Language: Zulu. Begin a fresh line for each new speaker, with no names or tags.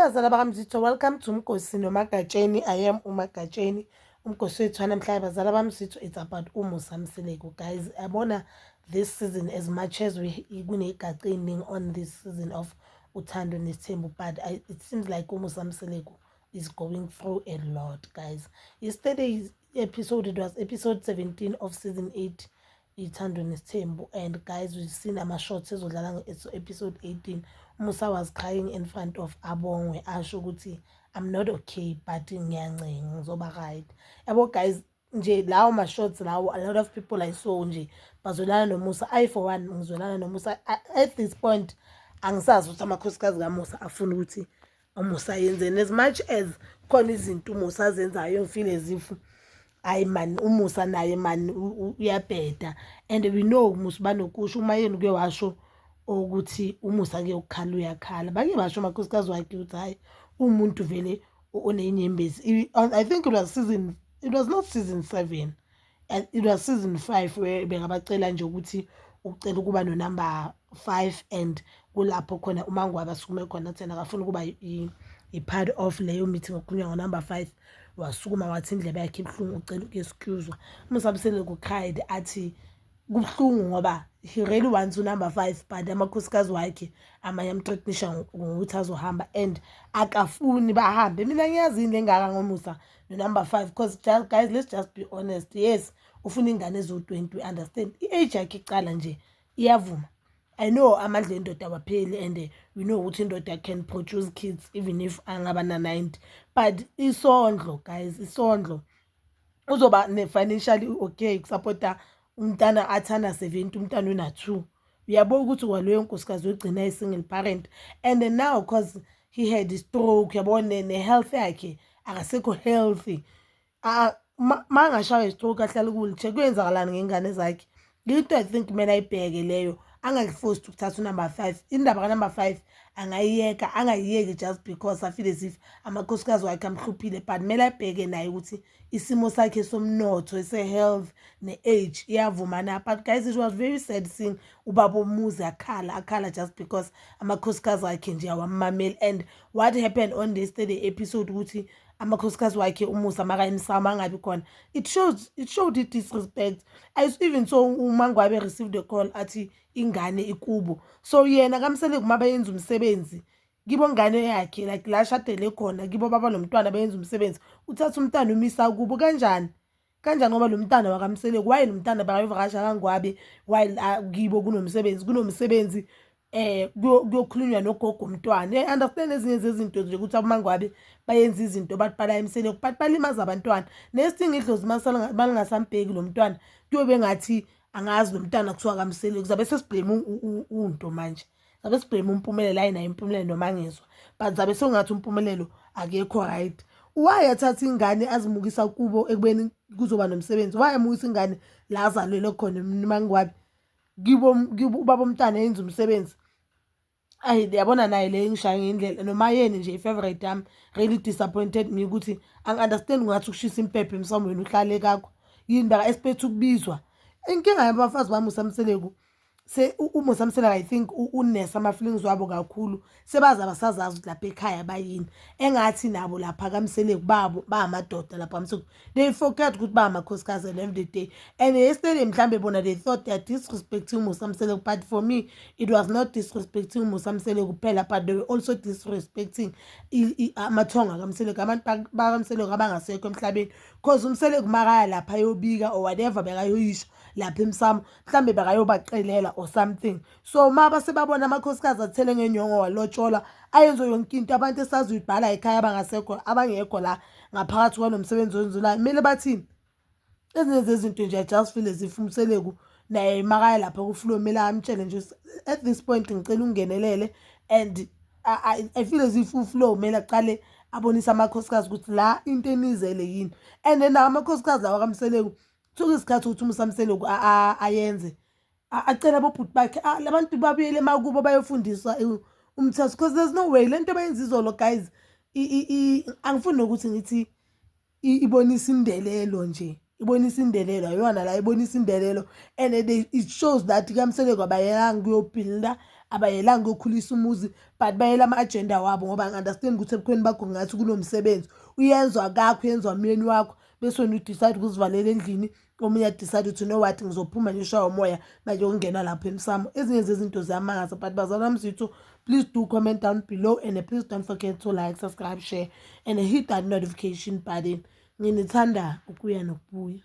Bazala bakaMzitho, welcome to Umgosi noMagatsheni. I am uMagatsheni. Umgosi wethu wanamhlanje, bazala bamzitho, it's about uMusa Mseleku. Guys, yabona this season, as much as we kunegaci eyiningi on this season of Uthando Nesithembu, but it seems like uMusa Mseleku is going through a lot, guys. Yesterday's episode, it was episode 17 of season 8, Uthando Nesithembu, and guys, we've seen ama-shots ezodlala nge-episode 18. Umusa was crying in front of Abongwe, asho ukuthi, "I'm not okay, but ngiyancenga, ngizoba right." Yabo guys, nje lawo ma-shots lawo, a lot of people I saw nje bazwelana noMusa. I for one ngizwelana noMusa. At this point angisazi ukuthi amakhosikazi kaMusa afuna ukuthi uMusa yenzeni, as much as khona izinto uMusa azenzayo ngi-feel as if, hayi man, uMusa naye man uyabheda. And we know Musa banokusho uma yena uke washo ukuthi uMusa ke ukukhala uyakhala, bake basho amakhosikazi wakhe ukuthi hhayi, umuntu vele oney'nyembezi. I think it was season, it was not season 7, it was season 5, where bengabacela nje ukuthi ucela ukuba no-number 5, and kulapho khona uMangwabe asukume khona, thena akafuni ukuba i-part of leyo meeting okukhulunywa ngo-number 5. Wasukuma wathi indlebe yakhe ibuhlungu, ucela uku-excuse-wa. UMusa Mseleku cried, athi kubuhlungu ngoba he really wants u-number 5, but amakhosikazi wakhe amanye am-threatenisha ngokuthi azohamba and akafuni bahambe. Mina ngiyazi yini engaka ngoMusa no-number 5, because just, guys, let's just be honest. Yes, ufuna ingane eziwu-20, we understand. I-age yakhe icala nje iyavuma. I know amandla endoda awapheli, and we know ukuthi indoda can produce kids even if angaba na-90, but isondlo, guys, isondlo, uzoba ne-financially okay uku-supporta umntana athana 70, umntana una-2? Uyabo ukuthi kwaloyo nkosikazi wegcina ayi-single parent. And then now, 'cause he had a stroke, yabo, ne-health yakhe akasekho healthy. Ma angashaywa i-stroke, ahlale ku-wheelchair, kuyenzakalani ngey'ngane zakhe? Into I think kumele ayibheke leyo, angayi-forced ukuthatha u-number 5. Indaba ka-number 5 angayiyeka, angayiyeki just because I feel as if amakhosikazi wakhe amhluphile, but kumele abheke naye ukuthi isimo sakhe somnotho, ese-health ne-age iyavuma na. But guys, it was very sad seeing ubaba omuzi akhala, akhala just because amakhosikazi akhe nje awamameli. And what happened on this yesterday episode, ukuthi amakhosikazi wakhe uMusa makayimsama angabi khona, it showed i-disrespect. I even saw uMangwabe received a call athi ingane ikubo, so yena kaMseleku uma bayenza umsebenzi kibo ngane yakhe, like la ashadele khona kibo baba nomntwana, bayenza umsebenzi, uthatha umntwana umisa kubo kanjani? Kanjani? Ngoba lo mntwana wakaMseleku, waye lo mntana bakayovakasha kaNgwabe while kibo kunomsebenzi, kuyokhulunywa nogogo umntwana. I understand ezinye zezinto nje ukuthi aboMangwabe bayenza izinto bathi bala eMseleku, but balimaza abantwana. Next thing, idlozi malingasambheki lo mntwana, kuyobe ngathi angazi lo mntwana kuthiwa kaMseleku. Zabe sesi-blame unto manje, zabe si-blame uMpumelelo. Hayi, naye impumelelo noma ngezwa, but zabe sekungathi uMpumelelo akekho right. Why athatha ingane azimukisa kubo ekubeni kuzoba nomsebenzi? Why amukisa ingane la azalelwe khona uMangwabe, kibo ubaba umntwana yenza umsebenzi? Ayi, yabona naye le ngishaya ngendlela noma yeni nje, i-favorite yami really disappointed me ukuthi angi-understand. Ngathi ukushisa impepho emsamweni, uhlale kakho yini, baka-expect ukubizwa. Inkinga yabafazi baMusa Mseleku, uMusa Mseleku, I think unesa ama-feelings wabo kakhulu, sebaze abasazazi ukuthi lapha ekhaya bayini. Engathi nabo lapha kaMseleku babo bamadoda lapha kaMseleku, they forget ukuthi bangamakhosikazi at the end of the day. And yesterday mhlambe bona they thought they are disrespecting Musa Mseleku, but for me it was not disrespecting Musa Mseleku kuphela, but they were also disrespecting amathonga kaMseleku, abantu bakaMseleku abangasekho emhlabeni, 'cause uMseleku makaya lapha ayobika or whatever bekayoyisho lapha emsamo, mhlambe bekayobacelela or something. So uma basebabona amakhosikazi athele ngenyongo, walotsholwa, ayenze yonke into, abantu esazuyibhala ekhaya abangasekho, abangekho la ngaphakathi kwalo msebenzi wenziwayo, kumele bathini? Ezinye zezinto nje, I just feel as if uMseleku naye makaya lapha kuFlo kumele amtshele nje, "At this point ngicela ungenelele." And I feel as if uFlo kumele aqale abonise amakhosikazi ukuthi la into enizele yini. And then nawo amakhosikazi lawa kaMseleku, kusuke isikhathi ukuthi uMusa Mseleku ayenze, acele abobhuti bakhe labantu babuyele emakubo, bayofundiswa umthetho, because there's no way le nto abayenza izolo, guys. Angifuni nokuthi ngithi ibonisa indelelo nje, ibonisa indelelo ayona la, ibonisa indelelo. And it shows that kaMseleku abayelanga kuyo-builda. Abayelanga ukuyokhulisa umuzi, but bayela ama-agenda wabo, ngoba ngi-understand ukuthi ebukhweni bakho ngathi kunomsebenzi uyenzwa kakho, uyenzwa myeni wakho, bese wena u-decide ukuzivalela endlini. Omunye a-decide ukuthi, "No, what, ngizophuma ngishaya umoya manje," ukungena lapho emsamo. Ezinye zezinto ziyamangaza, but bazala bami zithu, please do comment down below and please don't forget to like, subscribe, share and hit that notification button. Nginithanda ukuya nokubuya.